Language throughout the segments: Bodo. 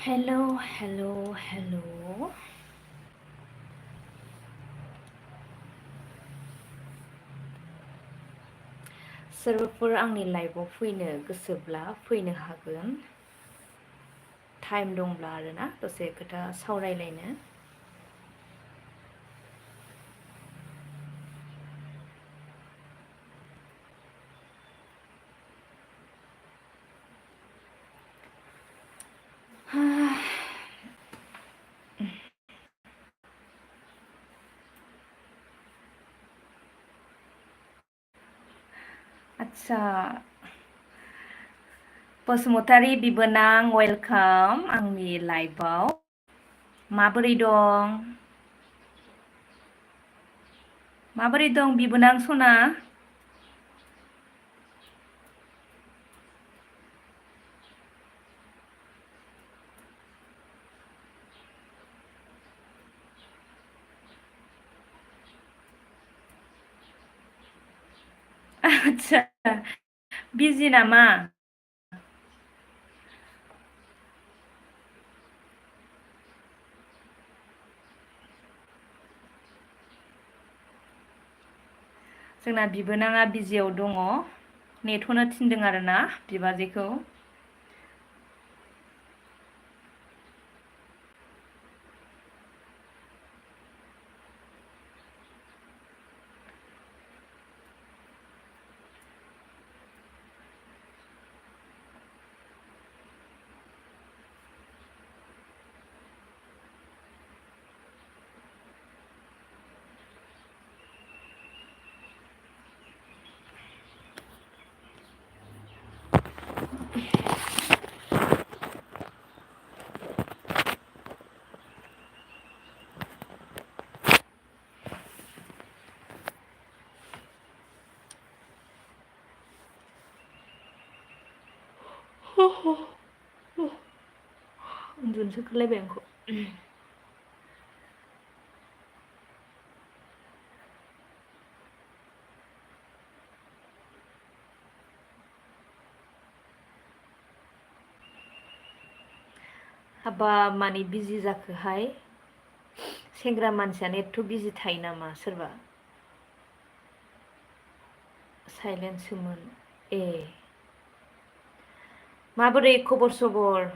हेलौ हेलौ हेलौ सोरबाफोर आंनि लाइफआव फैनो गोसोब्ला फैनो हागोन टाइम दंब्ला आरोना दसे खोथा सावरायलायनो आदसा बसुमतारी बिबोनां वेलकाम आंनि लाइफआव माबोरै दं माबोरै दं बिबोनां सना आदसा बिजि नामा जोंना बिबोनाङा बिजियाव दङ नेथ'नो थिनदों आरोना बिबाजैखौ उन्दुनोसो ओंखारलायबाय आंखौ हाबा मानि बिजि जाखोहाय सेंग्रा मानसियानो एथ' बिजि थायो नामा सोरबा साइलेन्टसोमोन ए माबोरै खबर सबर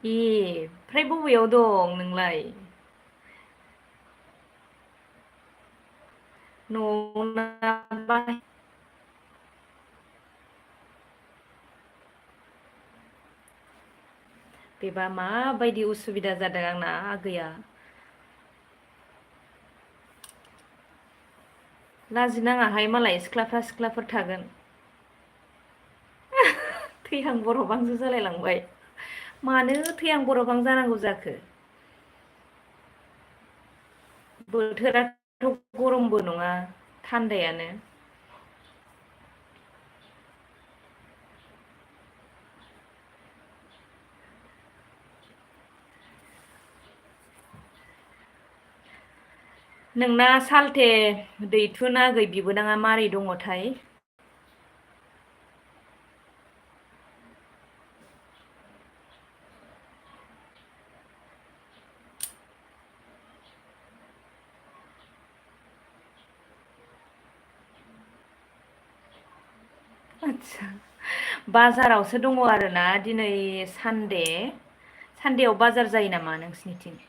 ए ओमफ्राय बबेयाव दं नोंलाय न'आव ना बाहेरायाव बेबा माबायदि उसुबिदा जादों आंना आगैया लाजिनाङाहाय मालाय सिख्लाफ्रा सिख्लाफोर थागोन थैहां बरफहांसो जालायलांबाय मानो थैहां बरफहां जानांगौ जाखो बोथोराथ' गरमबो नङा थान्दायानो नोंना सालथे दैथुन आगै बिबोनाङा मारै दङथाय आदसा बाजारावसो दङ आरोना दिनै सानदेआव बाजार जायो नामा नोंसिनिथिं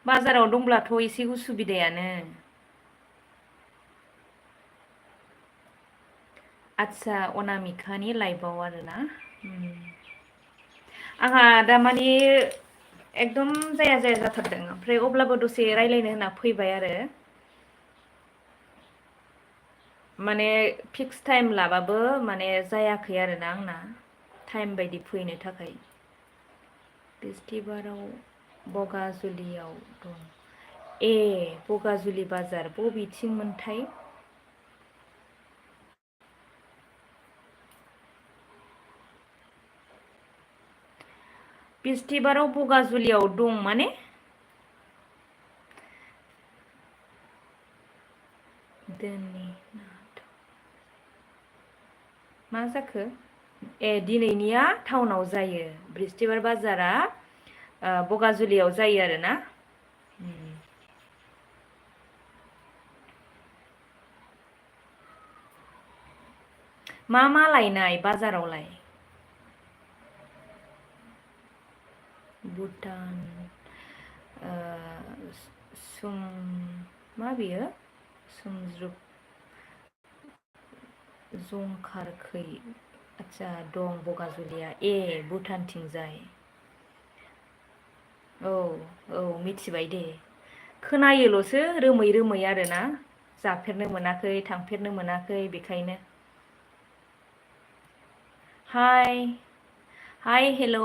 बाजाराव दंब्लाथ' एसे उसुबिदायानो आदसा अनामिकानि लाइफआव आरोना आंहा दामानि एकदम जाया जाया जाथारदों ओमफ्राय अब्लाबो दसे रायज्लायनो होनना फैबाय आरो माने फिक्स टाइम लाबाबो माने जायाखै आरोना आंना टाइम बायदि फैनो थाखाय बिस्थिबाराव बगाजुलियाव दं ए बगाजुलि बाजार बबेथिंमोनथाय बिस्थिबाराव बगाजुलियाव दं माने दोननि मा जाखो ए दिनैनिया टाउनाव जायो बिस्थिबार बाजारा बगाजुलियाव जायो आरोना मा मा लायनाय बाजारावलाय भुटान सुम मा बेयो सुमज्रुप जंखारखै आच्छा दं बगाजुलिया ए भुटानथिंजाय औ औ मिथिबाय दे खोनायोल'सो रोमै रोमै आरोना जाफेरनो मोनाखै थांफेरनो मोनाखै बेखायनो हाय हाय हेल'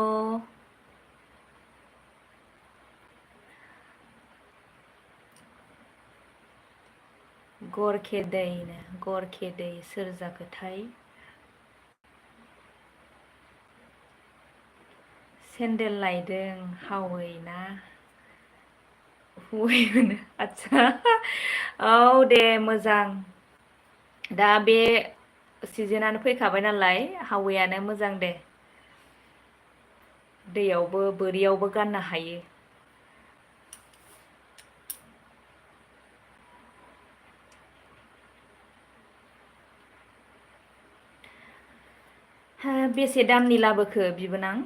गरखे दैनो गरखे दै सोर जाखोथाय सेन्देल लायदों हावै ना हौवै होनो आच्छा औ दे मोजां दा बे सिजोनानो फैखाबाय नालाय हावैयानो मोजां दे दैयावबो बोरियावबो गाननो हायो बेसे दामनि लाबोखो बिबोनां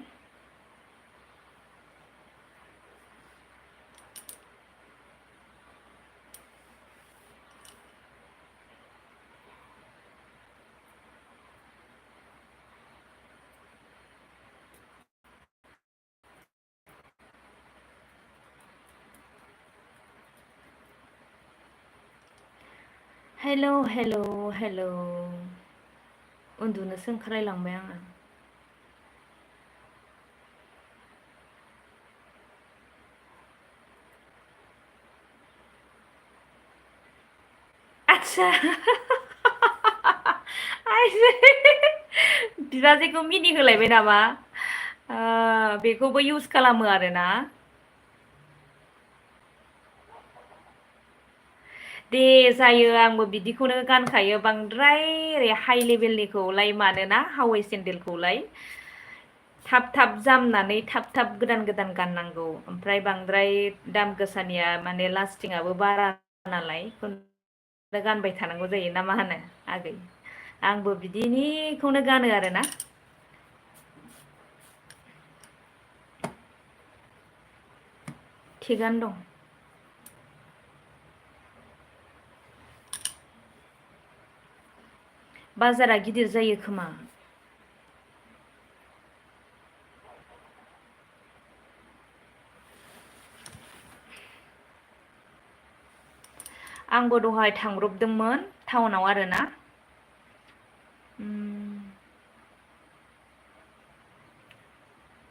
हेल' हेल' हेल' उन्दुनोसो ओंखारलायलांबाय आङो आच्छा बिबाजैखौ मिनिहोलायबाय नामा बेखौबो इउस खालामो आरोना दे जायो आंबो बिदिखौनो गानखायो बांद्राय ओरै हाइ लेभेलनिखौलाय मानोना हावै सेन्देलखौलाय थाब थाब जामनानै थाब थाब गोदान गोदान गाननांगौ ओमफ्राय बांद्राय दाम गोसानिया माने लास्टिंआबो बारा नालाय गानबाय थानांगौ जायो ना मा होनो आगै आंबो बिदिनिखौनो गानो आरोना थिगानो दं बाजारा गिदिर जायो खोमा आंबो दहाय थांब्रबदोंमोन टाउनाव आरोना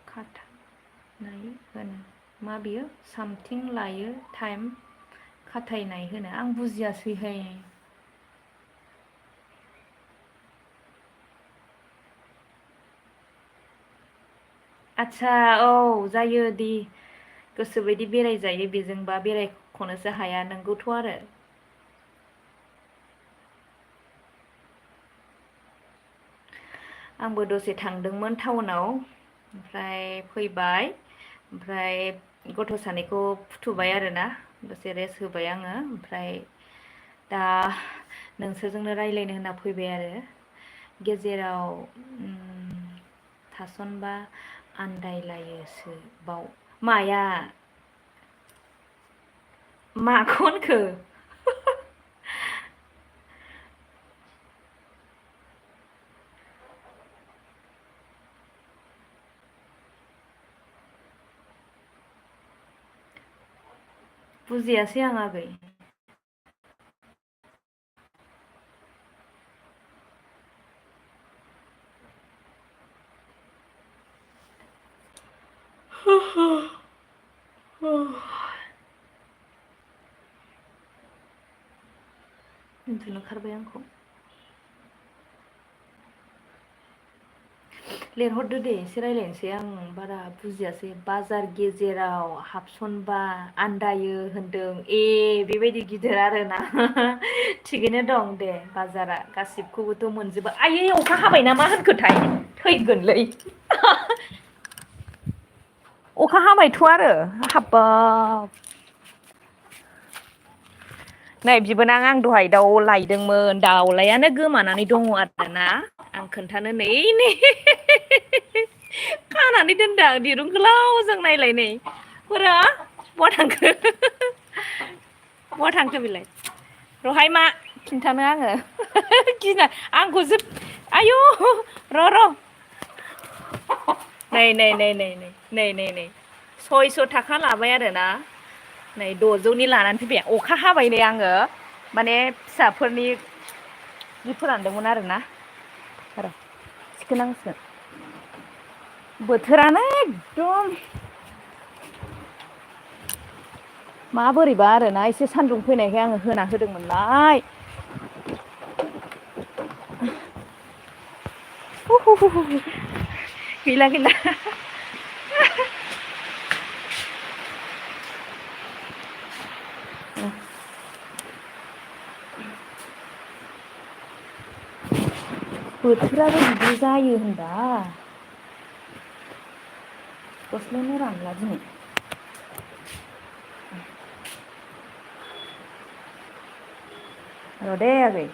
खाथायनाय होनो मा बियो सामथिं लायो टाइम खाथायनाय होनो आं बुजियासैहाय आच्छा औ जायो दे गोसोबायदि बेरायजायो बेजोंबा बेरायख'नोसो हाया नोंगौथ' आरो आंबो दसे थांदोंमोन टाउनाव ओमफ्राय फैबाय ओमफ्राय गथ' सानैखौ फुथुबाय आरोना दसे रेस्ट होबाय आङो ओमफ्राय दा नोंसोरजोंनो रायज्लायनो होनना फैबाय आरो गेजेराव थासनबा आन्दायलायोसो बाव माया माखौ होनखो बुजियासै आं आगै उन्दुनो ओंखारबाय आंखौ लिंहरदो दे एसे रायज्लायनोसै आं बारा बुजियासै बाजार गेजेराव हाबसनबा आन्दायो होनदों बेबायदि गिदिर आरोना थिगैनो दं दे बाजारा गासिबखौबोथ' मोनजोबा आयै अखा हाबाय ना मा होनखोथाय थैगोनलै अखा हाबायथ' आरो हाब्बाब नै बिबोनां आं दहाय दाउ लायदोंमोन दाउलायानो गोमानानै दङ आरोना आं खोन्थानो नै खानानै दोनदों दिरुं गोलावजों नायलाय नै हरा बहा थांखो बहा थांखो बेलाय रहाय मा खिन्थानो आङो गिना आंखौ जोब आयु र' नै नै नै नै नै नै नै नै 600 थाखा लाबाय आरोना नै 600नि लानानै फैबाय अखा हाबाय नै आङो माने फिसाफोरनि जि फोरानदोंमोन आरोना र' थिखोनांसिगोन बोथोरानो एकदम माबोरैबा आरोना एसे सान्दुं फैनायखाय आङो होना होदोंमोनलाय गैला गैला बोथोराबो बिदि जायो होनबा गस्लायानो रानला दिनै र' दे आगै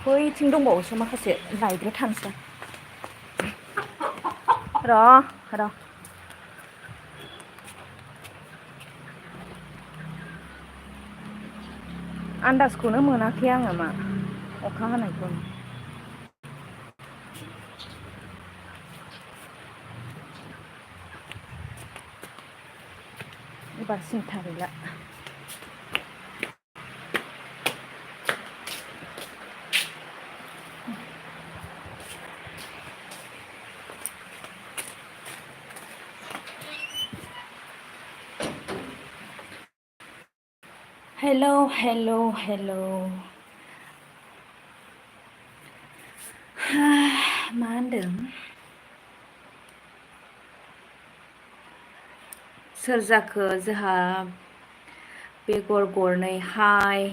बैथिं दंबावोसो माखासे लायग्रो थांसै र' आन्दाजखौनो मोनाखै आङो मा अखा हानायखौनो एबार सिन्था गैला हेल' हेल' हेल' मा होनदों सोर जाखो जोंहा बेगर गरनै हाय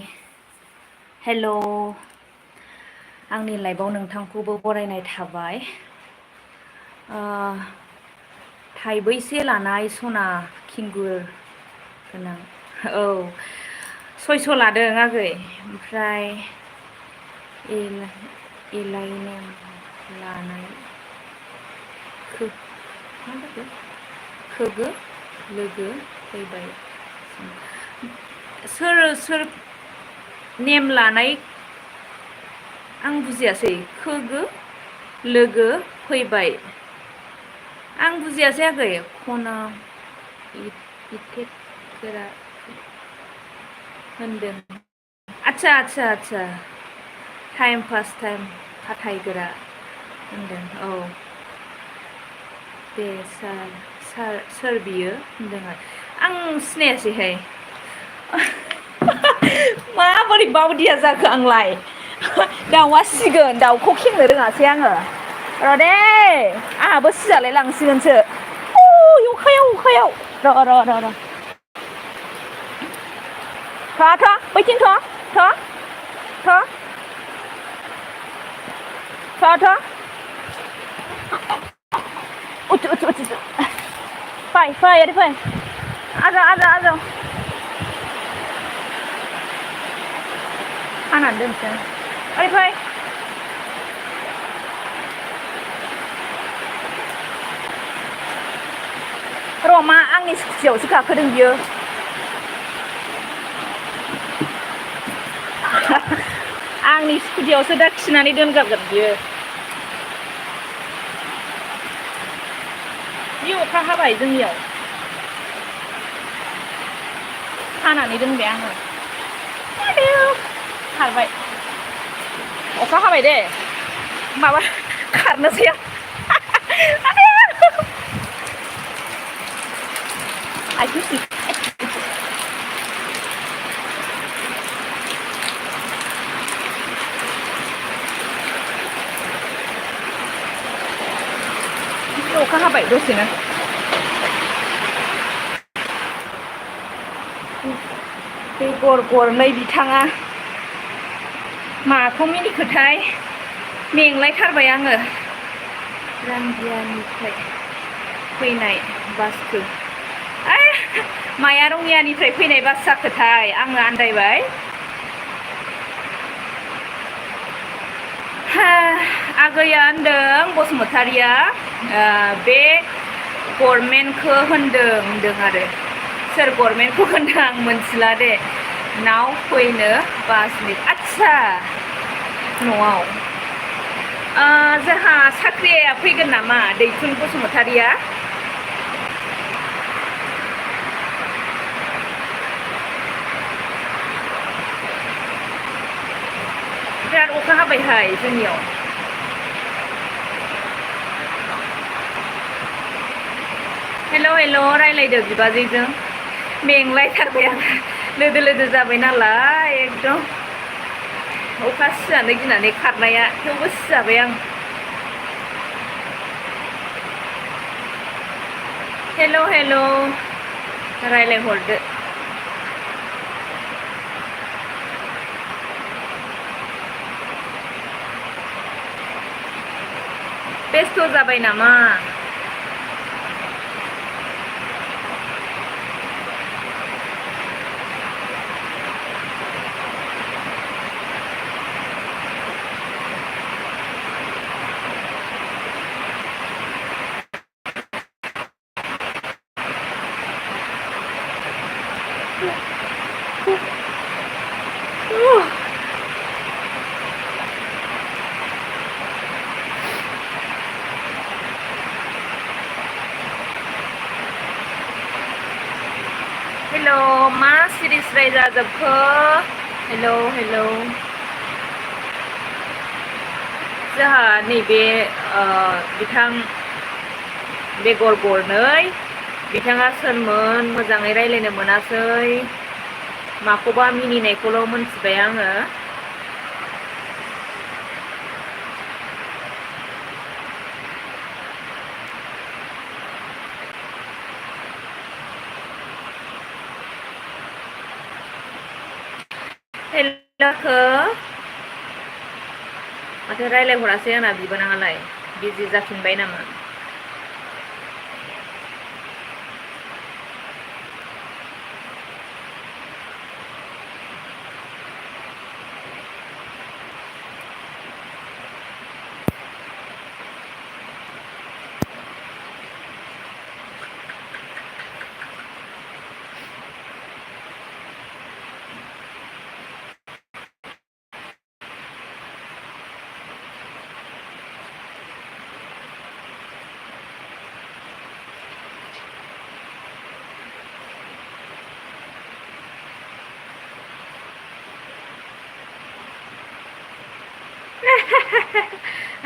हेल' आंनि लाइफआव नोंथांखौबो बरायनाय थाबाय थाइबैसे लानाय सना खिंगुर गोनां औ 600 लादों आगै ओमफ्राय एलायनो लानाय खोगो लोगो फैबाय सोर नेम लानाय आं बुजियासै खोगो लोगो फैबाय आं बुजियासै आगै खना इथेटगोरा होनदों आदसा टाइम पास टाइम फाथायगोरा होनदों औ दे सोर बियो होनदों आं सिनायासैहाय माबोरै बावदिया जाखो आंलाय दाउआ सिगोन दाउखौ खेंनो रोङासै आङो र' दे आंहाबो सिजालाय लांसिगोनसो अखायाव र' थ' बैथिं थ' उथ फै ओरै फै आजाव खानानै दोनसै ओरै फै र' मा आंनि स्कुटियावसो गाखोदों बियो आंनि स्कुटियावसो दा खिनानै दोनगारगोन बियो जि अखा हाबाय जोंनियाव खानानै दोनबाय आङो खारबाय अखा हाबाय दे माबा खारनोसै आं आथिं अखा हाबाय दसेनो बे गर गरनै बिथाङा माखौ मिनिखोथाय मेंलायथारबाय आङो रांगियानिफ्राय फैनाय बासखौ माया रङियानिफ्राय फैनाय बास जाखोथाय आङो आन्दायबाय आगैया होनदों बसुमतारिया बे गभर्नमेन्टखौ होनदों आरो सोर गभर्नमेन्टखौ होनदों आं मोनथिला दे नाव फैनो बासनि आदसा न'आव जोंहा साख्रिया फैगोन नामा दैथुन बसुमतारिया बिराद अखा हाबायहाय जोंनियाव हेल' रायलायदो बिबाजैजों मेंलायथारबाय आं लोदो लोदो जाबाय नालाय एकदम अखा सिजानो गिनानै खारनाया थेवबो सिजाबाय आं हेल' रायलायहरदो बेस्थ' जाबाय नामा हेल' मा सिरिस्राय जाजोबखो हेल' जोंहा नैबे बिथां बेगर गरनै बिथाङा सोरमोन मोजाङै रायलायनो मोनासै माखौबा मिनिनायखौल' मोनथिबाय आङो हेल'खौ माथो रायलायहरासै आंना बिबोनाङालाय बिजि जाफिनबाय नामा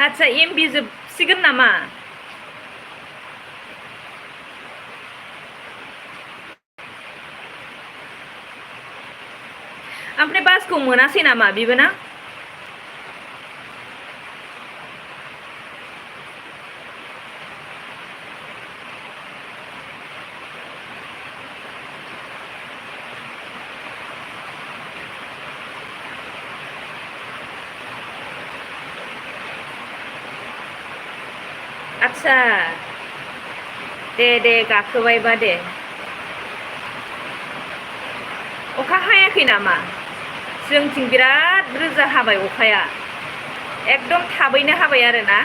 आदसा एमबि जोबसिगोन नामा ओमफ्राय बासखौ मोनासै नामा बिबोना आदसा दे गाखोबायबा दे अखा हायाखै नामा जोंथिं बिराद रोजा हाबाय अखाया एकदम थाबैनो हाबाय आरोना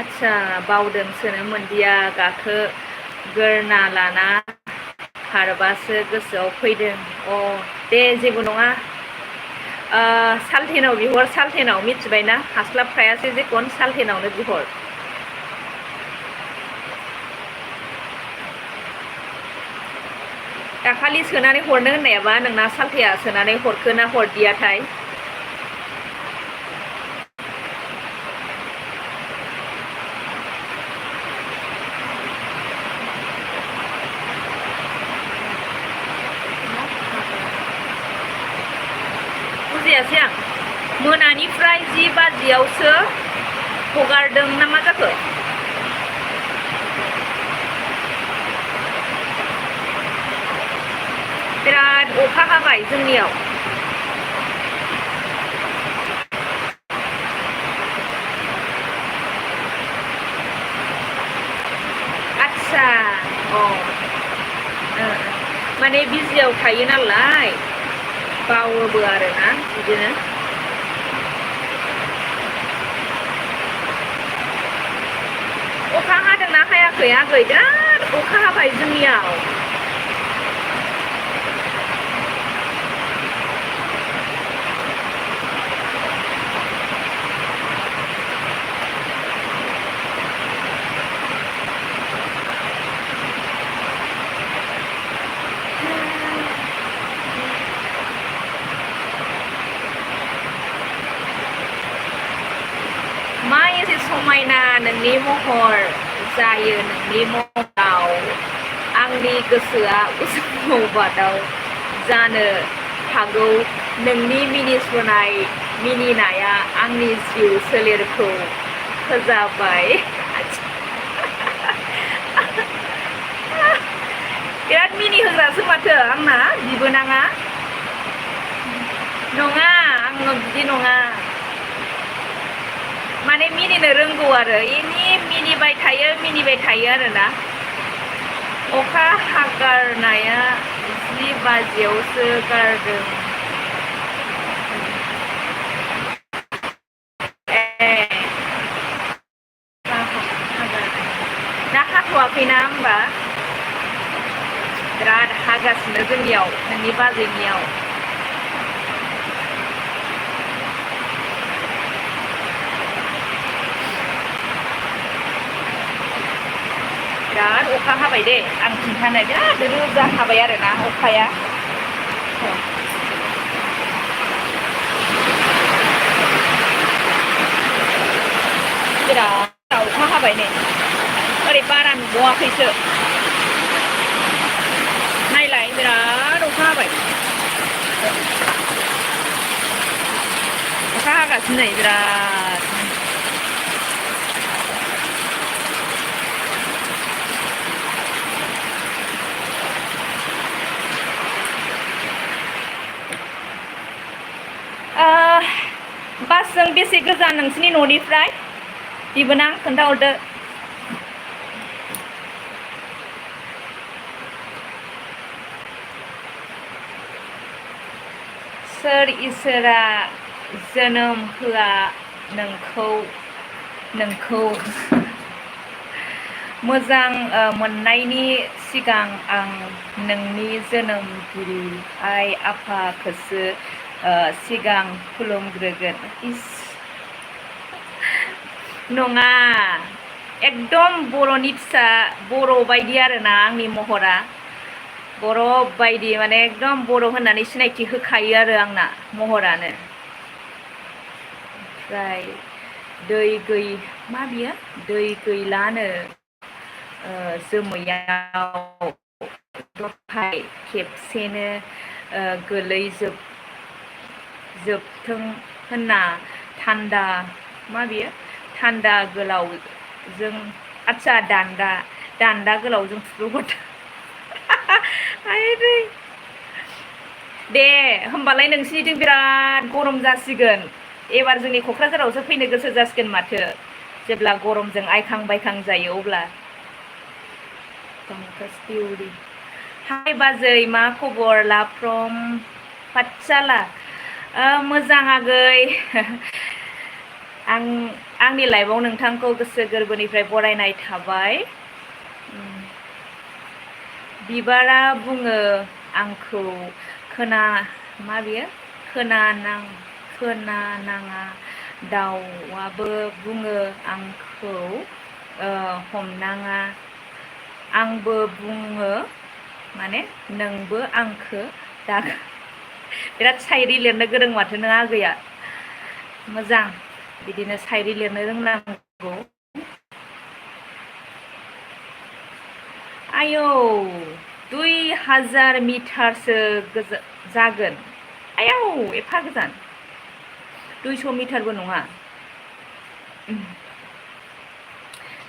आदसा बावदोंसोनो मोनदिया गाखो गोरना लाना खारबासो गोसोआव फैदों दे जेबो नङा सालथेनाव बिहर सालथेनाव मिथिबायना हास्लाबखायासै जेखन सालथेनावनो बिहर दाखालि सोनानै हरनो होननायाबा नोंना सालथेया सोनानै हरखोना हरदियाथाय जायासै आं मोनानिफ्राय 10 बाजियावसो हगारदों ना मा जाखो बिराद अखा हाबाय जोंनियाव आच्छा माने बिजियाव थायो नालाय बावोबो आरोना बिदिनो अखा हादोंना हायाखै आगै बिराद अखा हाबाय जोंनियाव मा एसे समायना नोंनि महर जायो नोंनि महराव आंनि गोसोआ उसुमाव बादाव जानो हागौ नोंनि मिनिनाया आंनि जिउ सोलेरखौ फोजाबाय बिराद मिनिहोग्रासो माथो आंना बिबोनाङा नङा आङो बिदि नङा माने मिनिनो रोंगौ आरो एनि मिनिबाय थायो आरोना अखा हागारनाया 10 बाजियावसो गारदों दा हाथ'वाखैना होमबा बिराद हागासिनो जोंनियाव नोंनि बाजैनियाव बिराद अखा हाबाय दे आं खिन्थानाय बिराद रोजा हाबाय आरोना अखाया बिराद अखा हाबाय नै ओरै बारा नुबावाखैसो नायलाय बिराद अखा हाबाय अखा हागासिनो नै बिराद बासजों बेसे गोजान नोंसिनि न'निफ्राय बिबोनां खोन्थाहरदो सोर इसोरा जोनोम होआ नोंखौ मोजां मोननायनि सिगां आं नोंनि जोनोमगिरि आइ आफाखौसो सिगां खुलुमग्रोगोन नङा एकदम बर'नि फिसा बर' बायदि आरोना आंनि महरा बर' बायदि माने एकदम बर' होननानै सिनायथि होखायो आरो आंना महरानो ओमफ्राय मा बियो दै गैलानो जोमैयाव दहाय खेबसेनो गोलैजोबथों होनना थान्दा मा बियो थान्दा गोलावजों आच्छा दान्दा गोलावजों फुख्लुबहरदों दे होमबालाय नोंसिनिथिं बिराद गरम जासिगोन एबार जोंनि क'क्राझारावसो फैनो गोसो जासिगोन माथो जेब्ला गरमजों आइखां बायखां जायो अब्ला हाय बाजै मा खबर लाभ फ्रम पाठशाला मोजां आगै आंनि लाइफआव नोंथांखौ गोसो गोरबोनिफ्राय बरायनाय थाबाय बिबारा बुङो आंखौ खोनानाङा दाउआबो बुङो आंखौ हमनाङा आंबो बुङो माने नोंबो आंखो दा बिराद शायरि लिरनो गोरों माथो नों आगैया मोजां बिदिनो शायरि लिरनो रोंनांगौ आयौ 2000 मिटारसो जागोन आयौ एफा गोजान 200 मिटारबो नङा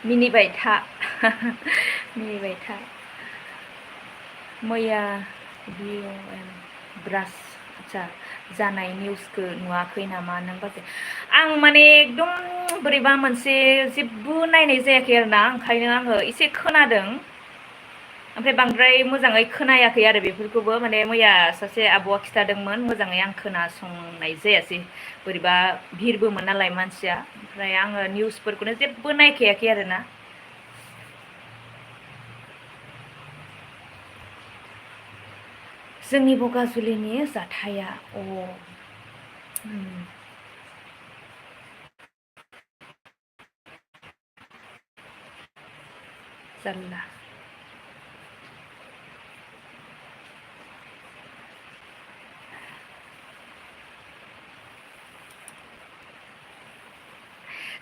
मिनिबाय था मिनिबाय था मैया BOM ब्रास आच्छा जानाय निउसखौ नुवाखै नामा नों बाजै आं माने एकदम बोरैबा मोनसे जेबो नायनाय जायाखै आरोना ओंखायनो आङो एसे खोनादों ओमफ्राय बांद्राय मोजाङै खोनायाखै आरो बेफोरखौबो माने मैया सासे आब'आ खिथादोंमोन मोजाङै आं खोनासंनाय जायासै बोरैबा भिरबोमोन नालाय मानसिया ओमफ्राय आङो निउसफोरखौनो जेबो नायखायाखै आरोना जोंनि बगाजुलिनि जाथाया जारला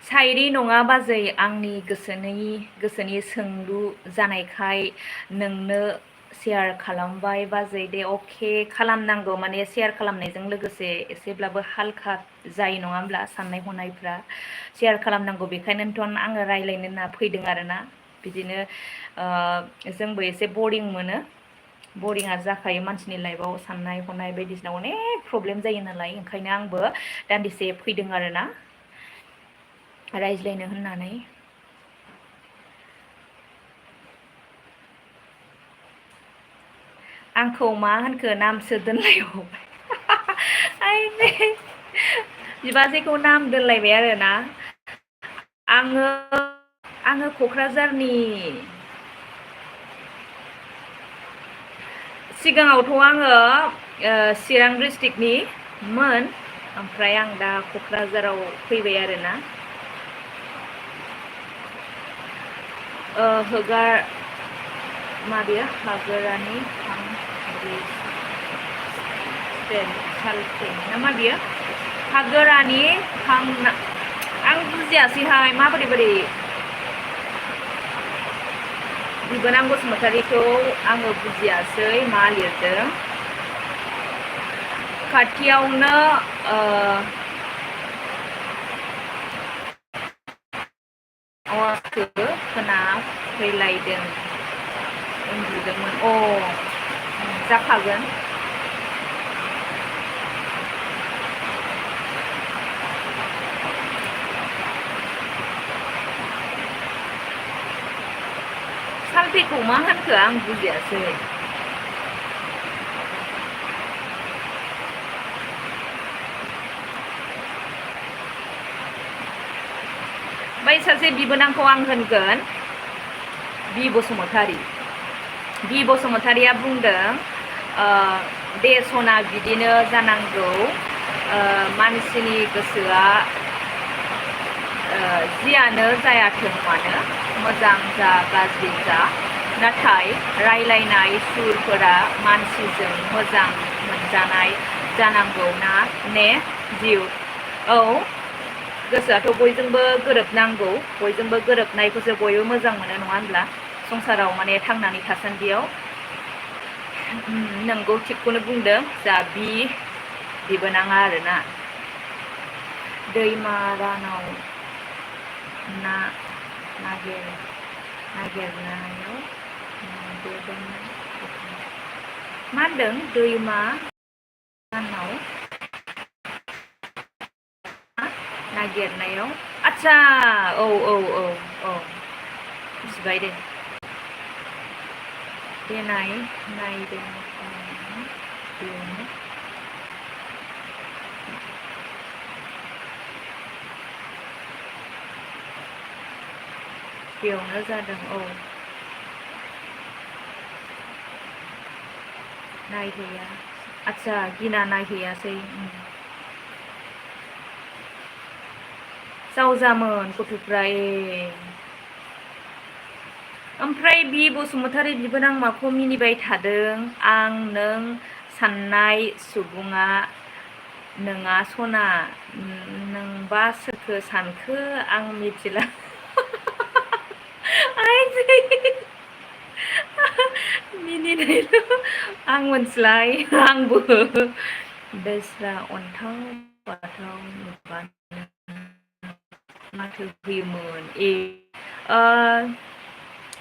साइरि नङा बाजै आंनि गोसोनि सोंलु जानायखाय नोंनो शेयार खालामबाय बाजै दे अके खालामनांगौ माने शेयार खालामनायजों लोगोसे एसेब्लाबो हालखा जायो नङा होमब्ला साननाय हनायफ्रा शेयार खालामनांगौ बेखायनोथ' आङो रायलायनो होनना फैदों आरोना बिदिनो जोंबो एसे बरिं मोनो बरिंआ जाखायो मानसिनि लाइफआव साननाय हनाय बायदिसिना अनेक प्रब्लेम जायो नालाय ओंखायनो आंबो दान्दिसे फैदों आरोना रायज्लायनो होननानै आंखौ मा होनखो नामसो दोनलायबावबाय बिबाजैखौ नाम दोनलायबाय आरोना आङो क'क्राझारनि सिगाङावथ' आङो चिरां डिस्ट्रिक्टनिमोन ओमफ्राय आं दा क'क्राझाराव फैबाय आरोना होगार माबिया हागोरानि ना मा बियो हागोरानि आं बुजियासैहाय माबोरै बिबोनां बसुमतारीखौ आङो बुजियासै मा लिरदों खाथियावनो खोनाफैलायदों उन्दुदोंमोन जाखागोन सालथेखौ मा होनखो आं बुजियासै बै सासे बिबोनांखौ आं होनगोन बि बसुमतारीया बुंदों दे सना बिदिनो जानांगौ मानसिनि गोसोआ जियानो जायाथों मानो मोजां जा गाज्रि जा नाथाय रायलायनाय सुरफोरा मानसिजों मोजां मोनजानाय जानांगौ ना ने जिउ गोसोआथ' बयजोंबो गोरोबनांगौ बयजोंबो गोरोबनायखौसो बयबो मोजां मोनो नङा होनब्ला संसाराव माने थांनानै थासान्दियाव नोंगौ थिगखौनो बुंदों जा बिबोनाङा आरोना दैमा रानाव ना नागिरनायाव मा होनदों दैमा रानाव नागिरनायाव आच्छा औ बुजिबाय दे देनाय नायदों बेयावनो जादों नायहैया आच्छा गिना नायहैयासै जावजामोन गथ'फ्रा ओमफ्राय बि बसुमतारी बिबोनां माखौ मिनिबाय थादों आं नों साननाय सुबुङा नोङा सना नोंबा सोरखो सानखो आं मिथिला मिनिनायल' आं मोनथिलाय आंबो बेस्रा अन्थाव बाथौ नुबानो माथो होयोमोन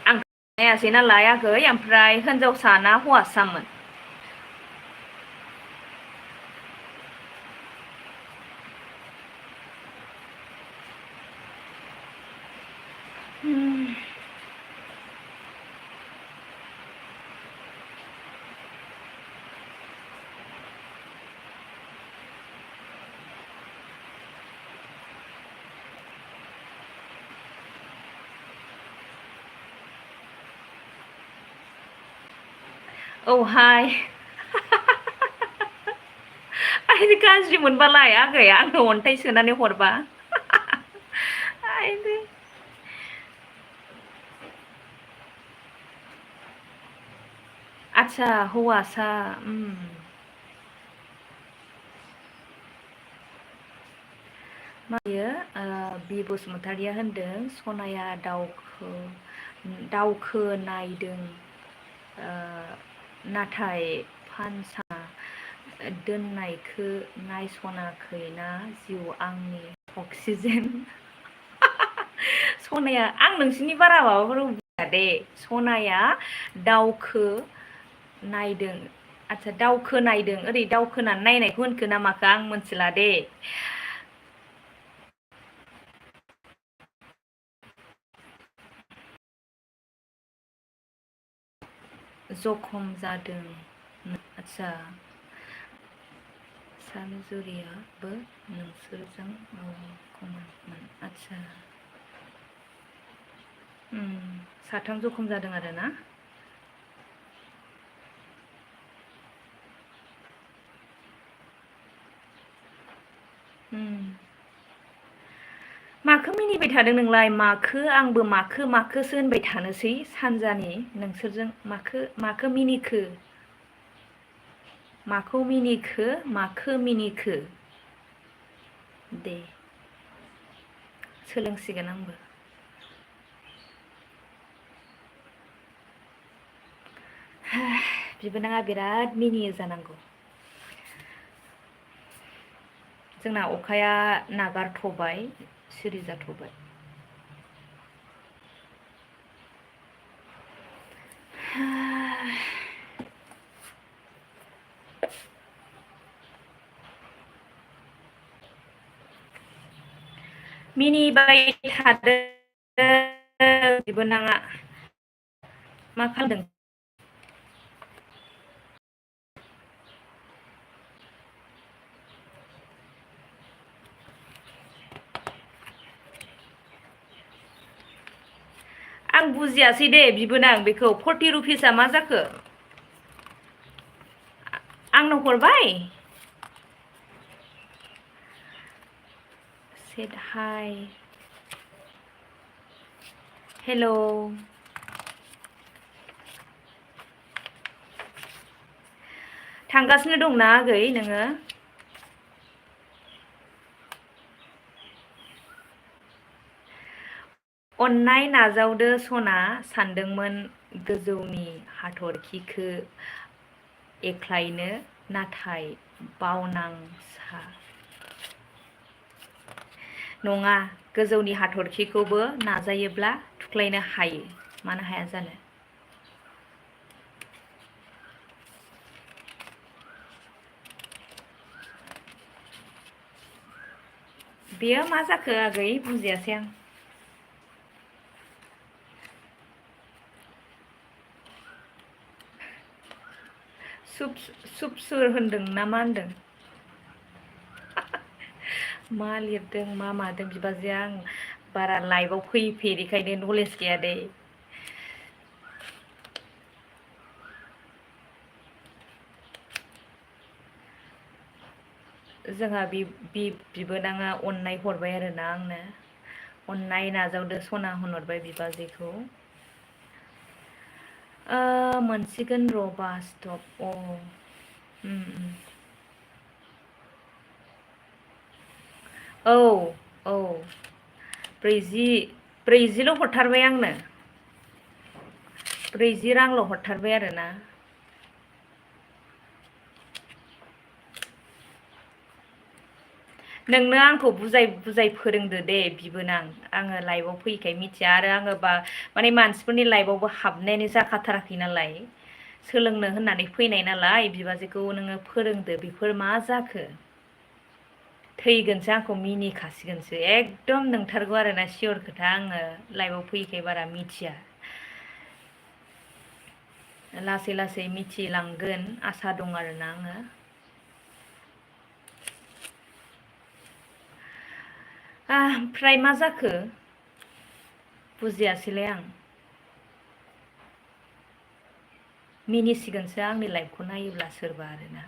आं नायासै नालाय आगै ओमफ्राय हिनजावसा ना हौवासामोन औहाय आइदि गाज्रि मोनबालाय आगै आंनो अन्थाइ सोनानै हरबा आइदि आच्छा हौवासा मायो बि बसुमतारिया होनदों सनाया दावखो नायदों नाथाय फानसा दोननायखो नायसनाखैना जिउ आंनि अक्सिजेन सनाया आं नोंसिनि बारा माबाफोर बुजिया दे सनाया दावखो नायदों आच्छा दावखो नायदों ओरै दावखोनानै नायनायखौ होनखो ना माखो आं मोनथिला दे जखम जादों आच्छा सानुजुरियाबो नोंसोरजों खमानमोन आच्छा साथाम जखम जादों आरो ना माखो मिनिबाय थादों नोंलाय माखो आंबो माखो माखोसो होनबाय थानोसै सानजानि नोंसोरजों माखो मिनिखो माखौ मिनिखो माखो मिनिखो दे सोलोंसिगोन आंबो बिबोनाङा बिराद मिनियो जानांगौ जोंना अखाया नागारथ'बाय सिरि जाथ'बाय मिनिबाय थादों बिबोनाङा मा खालामदों आं बुजियासै दे बिबोनां बेखौ 40 रुपिसआ मा जाखो आंनो हरबाय सेड हाय हेलौ थांगासिनो दंना आगै नोङो अन्नाय नाजावदो सना सानदोंमोन गोजौनि हाथरखिखो एख्लायनो नाथाय बावनांसा नङा गोजौनि हाथरखिखौबो नाजायोब्ला थुख्लायनो हायो मानो हाया जानो बेयो मा जाखो आगै बुजियासै आं सुप सुर होनदों ना मा होनदों मा लिरदों मा मादों बिबाजैआ आं बारा लाइभआव फैफेरिखायनो नलेज गैया दे जोंहा बिबोनाङा अननाय हरबाय आरोना आंनो अननाय नाजावदो सना होनहरबाय बिबाजैखौ मोनसिगोन र' बास स्टप औ औ ब्रैजिल' हरथारबाय आंनो 40 रांल' हरथारबाय आरोना नोंनो आंखौ बुजाय बुजाय फोरोंदो दे बिबोनां आङो लाइभआव फैखाय मिथिया आरो आङो माने मानसिफोरनि लाइभआवबो हाबनायानो जाखाथाराखै नालाय सोलोंनो होननानै फैनाय नालाय बिबाजैखौ नोङो फोरोंदो बेफोर मा जाखो थैगोनसो आंखौ मिनिखासिगोनसो एकदम नंथारगौ आरोना सियर खोथा आङो लाइभआव फैखाय बारा मिथिया लासै लासै मिथिलांगोन आसा दं आरोना आङो ओमफ्राय मा जाखो बुजियासैलाय आं मिनिसिगोनसो आंनि लाइफखौ नायोब्ला सोरबा आरोना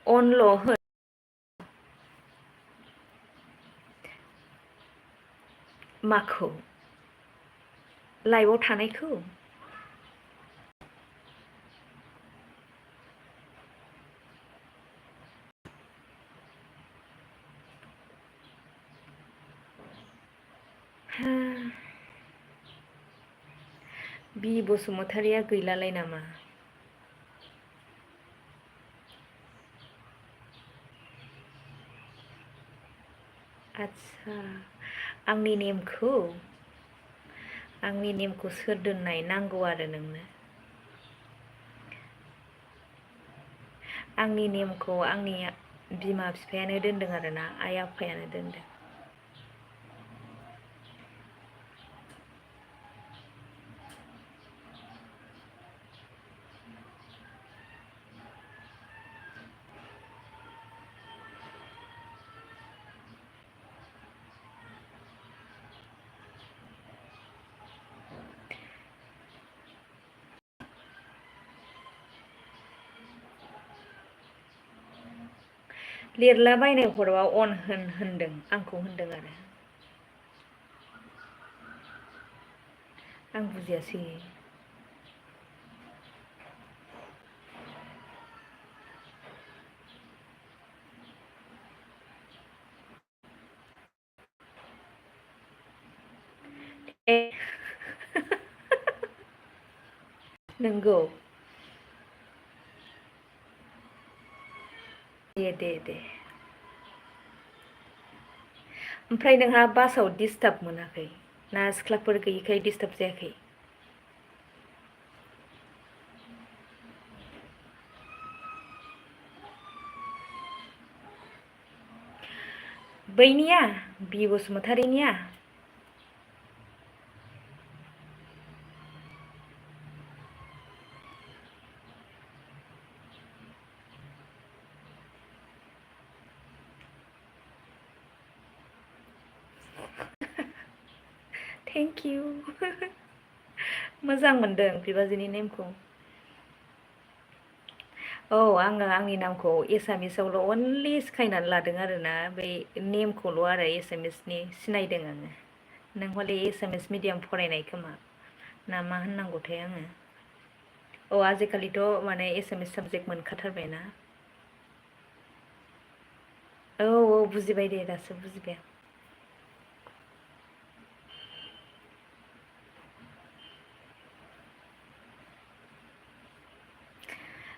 अनल' हो माखौ लाइभआव थानायखौ बि बसुमतारिया गैलालाय नामा आच्छा आंनि नेमखौ सोर दोननाय नांगौ आरो नोंनो आंनि नेमखौ आंनि बिमा बिफायानो दोनदों आरोना आइ आफायानो दोनदों लिरलाबायनो हरबा अन होनदों आंखौ होनदों आरो आं बुजियासै नंगौ दे ओमफ्राय नोंहा बासाव डिस्टार्ब मोनाखै ना सिख्लाफोर गैयिखाय डिस्टार्ब जायाखै बैनिया बि बसुमतारिनिया थेंक इउ मोजां मोनदों बिबाजैनि नेमखौ औ आङो आंनि नामखौ एसामिसावल' अनलि सिखायनानै लादों आरोना बै नेमखौल' आरो एसामिसनि सिनायदों आङो नों हले एसामिस मिडियाम फरायनाय खोमा ना मा होननांगौथाय आङो औ आजिखालिथ' माने एसामिस साबजेक्ट मोनखाथारबायना औ बुजिबाय दे दासो बुजिबाय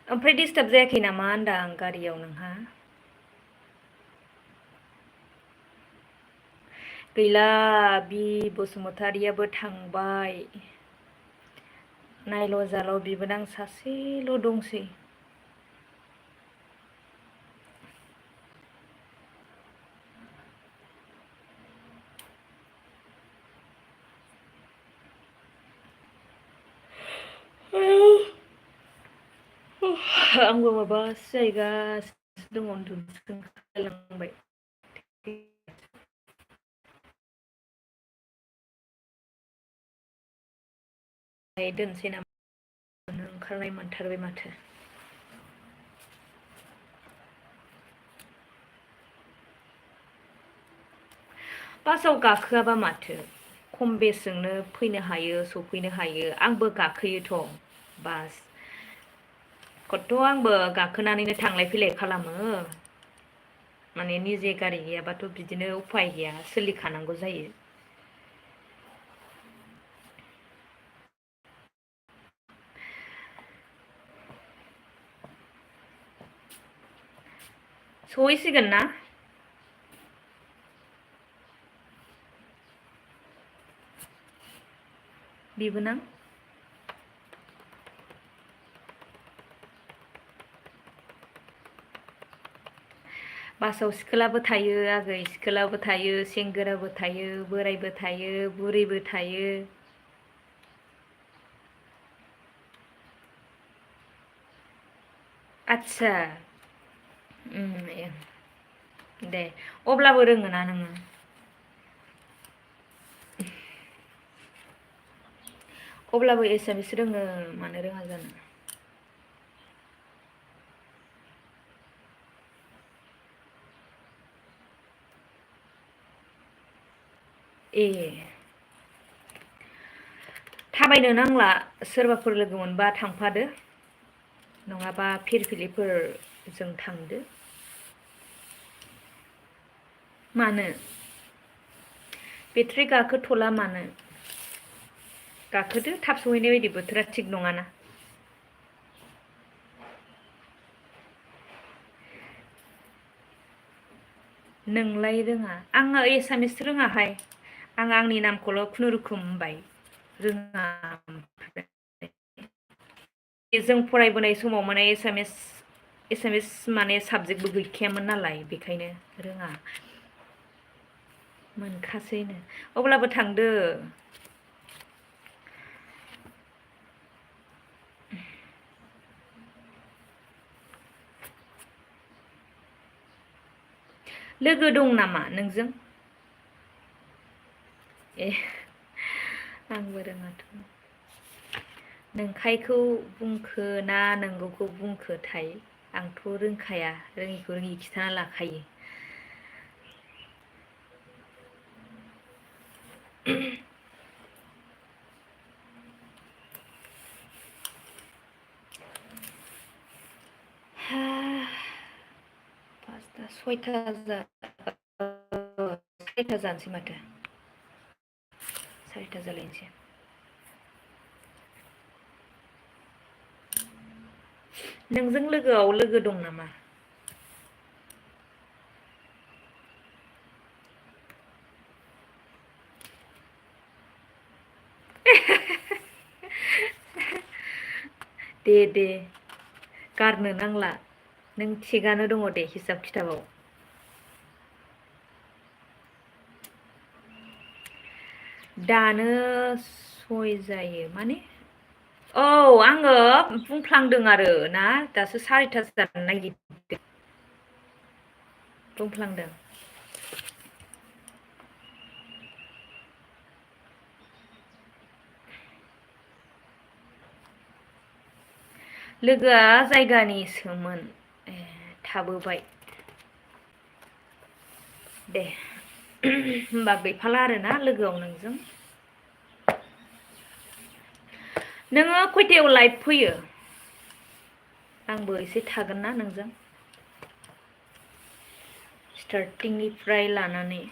ओमफ्राय डिस्टार्ब जायाखै नामा होनदां आं गारियाव नोंहा गैला बि बसुमतारियाबो थांबाय नायल' जाल' बिबोनां सासेल' दंसै आंबो माबासो जाहैगासिनो दङ उन्दुनोसो ओंखारलायलांबाय दोनसै नामा ओंखारनाय मोनथारबाय माथो बासाव गाखोआबा माथो खम बेसजोंनो फैनो हायो सफैनो हायो आंबो गाखोयोथ' बास खथ' आंबो गाखोनानैनो थांलाय फैलाय खालामो माने निजे गारि गैयाबाथ' बिदिनो उफाय गैया सोलिखानांगौ जायो। सहैसिगोन ना? बिबोनां बासाव सिखोलाबो थायो आगै सिखोलाबो थायो सेंग्राबो थायो बोरायबो थायो बुरैबो थायो। आदसा दे अब्लाबो रोङोना नोङो? अब्लाबो एसामिस रोङो मानो रोङा जानो? ए थाबायनो नांला सोरबाफोर लोगो मोनबा थांफादो नङाबा फिरफिलिफोरजों थांदो। मानो बेट्रि गाखोथ'ला मानो? गाखोदो थाब सहैनाय बायदि बोथोरा थिग नङाना। नोंलाय रोङा आङो एसामिस रोङाहाय आं आंनि नामखौल' खुनुरुखुम होनबाय रोङा। जों फरायबोनाय समाव माने एसामिस माने साबजेक्टबो गैखायामोन नालाय बेखायनो रोङा। मोनखासैनो अब्लाबो थांदो। लोगो दं नामा नोंजों? ए आंबो रोङाथ' नोंखायखौ बुंखो ना नोंगौखौ बुंखोथाय आंथ' रोंखाया रोङिखौ रोङि खिथाना लाखायो। पासथा सयथा जानोसै माथो सारिथा जालायनोसै। नोंजों लोगोआव लोगो दं नामा? दे गारनो नांला नों थिगानो दङ दे हिसाब खिथाबाव। दानो 6 जायो माने औ आङो बुंफ्लांदों आरो ना दासो 4:30 जानो नागिरदों बुंफ्लांदों। लोगोआ जायगानिसोमोन ए थाबोबाय। दे होमबा गैफाला आरोना लोगोआव नोंजों। नोङो खयथायाव लाइभ फैयो? आंबो एसे थागोन ना नोंजों स्टार्टिंनिफ्राय लानानै।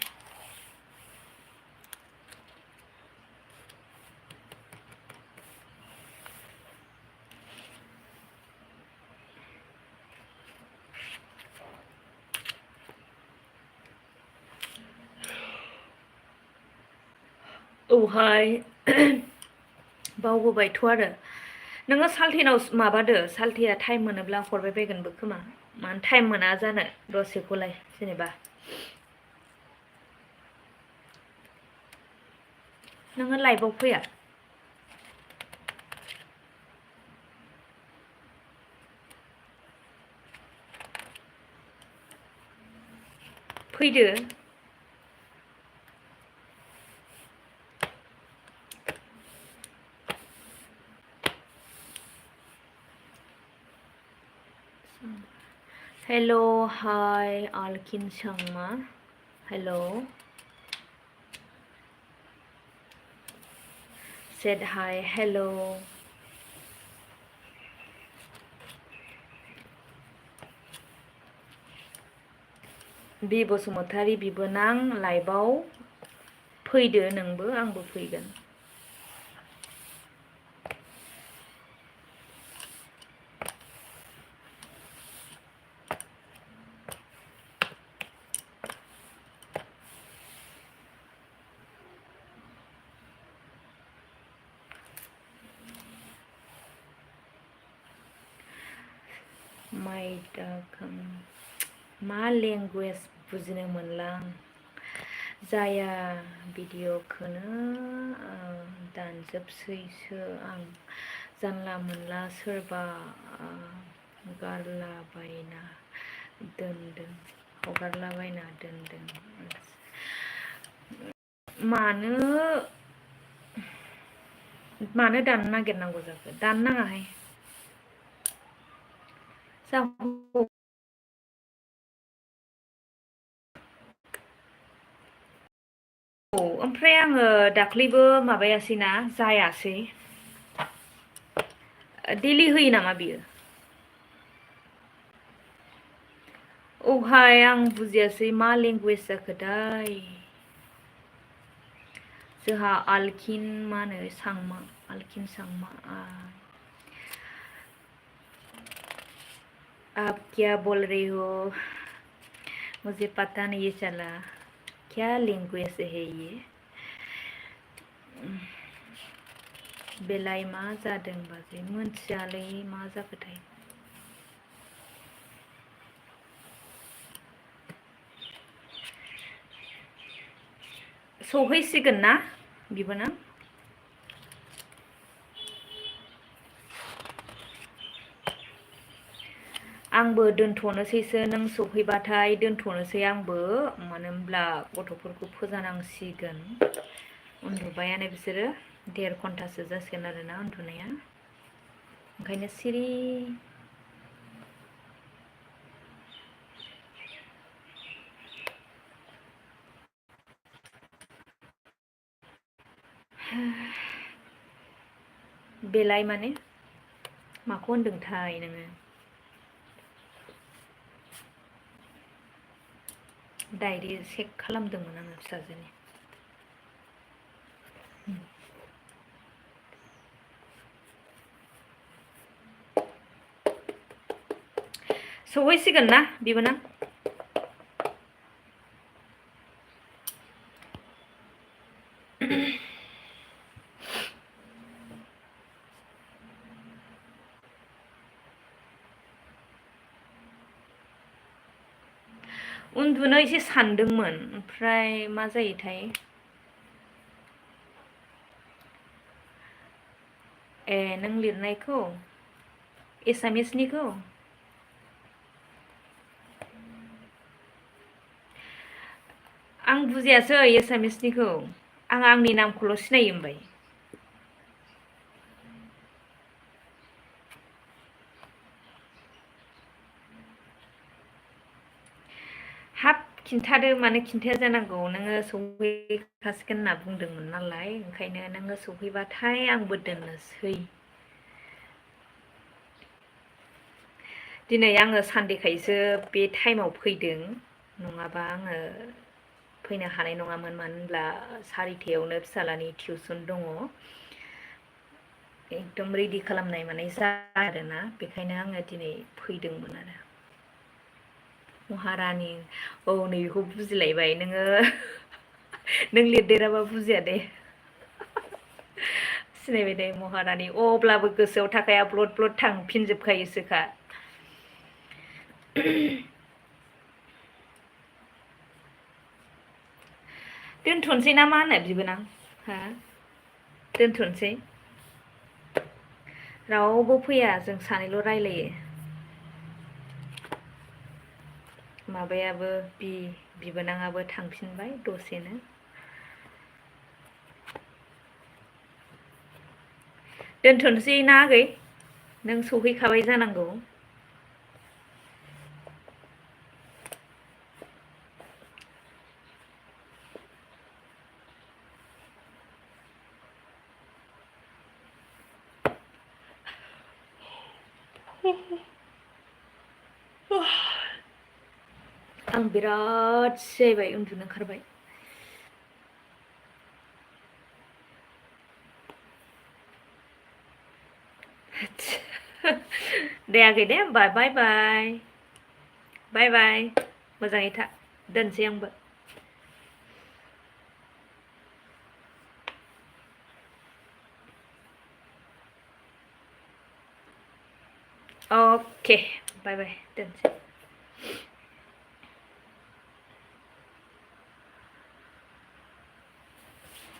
औहाय बावबोबायथ' आरो नोङो सालथेनाव माबादो सालथेया टाइम मोनोब्ला हरबाय बायगोनबो खोमा मानो टाइम मोना जानो दसेखौलाय जेनेबा। नोङो लाइभआव फैया? फैदो। हेल' हाय आलकिन सांमा हेल' said hi hello बि बसुमतारी बिबोनां लाइभआव फैदो नोंबो आंबो फैगोन। माइदाखोम मा लेंगुवेज बुजिनो मोनला आं। जाया भिडिअखौनो दानजोबसैसो आं। जानला मोनला सोरबा गारलाबायना दोनदों हगारलाबायना दोनदों। मानो दाननो नागिरनांगौ जाखो? दाननो नाङाहाय। औ ओमफ्राय आङो दाख्लैबो माबायासैना जायासै। डेलि होयो नामा बियो? औहाय आं बुजियासै मा लेंगुवेज जाखोथाय। जोंहा आलखिन मा होनो सांमा आलखिन सांमा आप क्या बोल रही हो? मुझे पता नहीं चला क्या लैंग्वेज है ये। बेलाय मा जादों बाजै मोनथियालै मा जाखोथाय। सहैसिगोन ना बिबोनां? आंबो दोनथ'नोसैसो नों सफैबाथाय दोनथ'नोसै आंबो मानो होनब्ला गथ'फोरखौ फोजानांसिगोन। उन्दुबायानो बिसोरो 1.5 घन्टासो जासिगोन आरोना उन्दुनाया। ओंखायनो सिरि बेलाय माने माखौ होनदोंथाय नोङो? डायरि चेक खालामदोंमोन आङो फिसाजोनि। सहैसिगोन ना बिबोनां? उन्दुनो एसे सानदोंमोन ओमफ्राय मा जायोथाय। ए नों लिरनायखौ एसामिसनिखौ? आं बुजियासै एसामिसनिखौ। आं आंनि नामखौल' सिनायो ओमफ्राय। हाब खिन्थादो मानो खिन्थाया जानांगौ। नोङो सौहैखासिगोन होनना बुंदोंमोन नालाय ओंखायनो नोङो सौहैबाथाय आंबो दोननोसै। दिनै आङो सानडेखायसो बे टाइमाव फैदों नङाबा आङो फैनो हानाय नङामोन। मानो होनब्ला 4:30आवनो फिसालानि टिउसन दङ। एकदम रेडि खालामनाय मानाय जाया आरोना बेखायनो आङो दिनै फैदोंमोन आरो। महारानि औ नैबेखौ बुजिलायबाय नोङो। नों लिरदेराबा बुजिया दे। सिनायबाय दे महारानि अब्लाबो गोसोआव थाखाया ब्लद ब्लद थांफिनजोबखायोसोखा। दोनथ'नोसै ना मा होनो बिबोनां? हा दोनथ'नोसै? रावबो फैया जों सानैल' रायलायो। माबायाबो बिबोनाङाबो थांफिनबाय दसेनो। दोनथ'नोसै ना आगै? नों सहैखाबाय जानांगौ। आं आं बिराद जाहैबाय उन्दुनो ओंखारबाय दे आगै दे होमबा बाय बाय बाय बाय मोजाङै था दोनसै आंबो अके बाय बाय दोनसै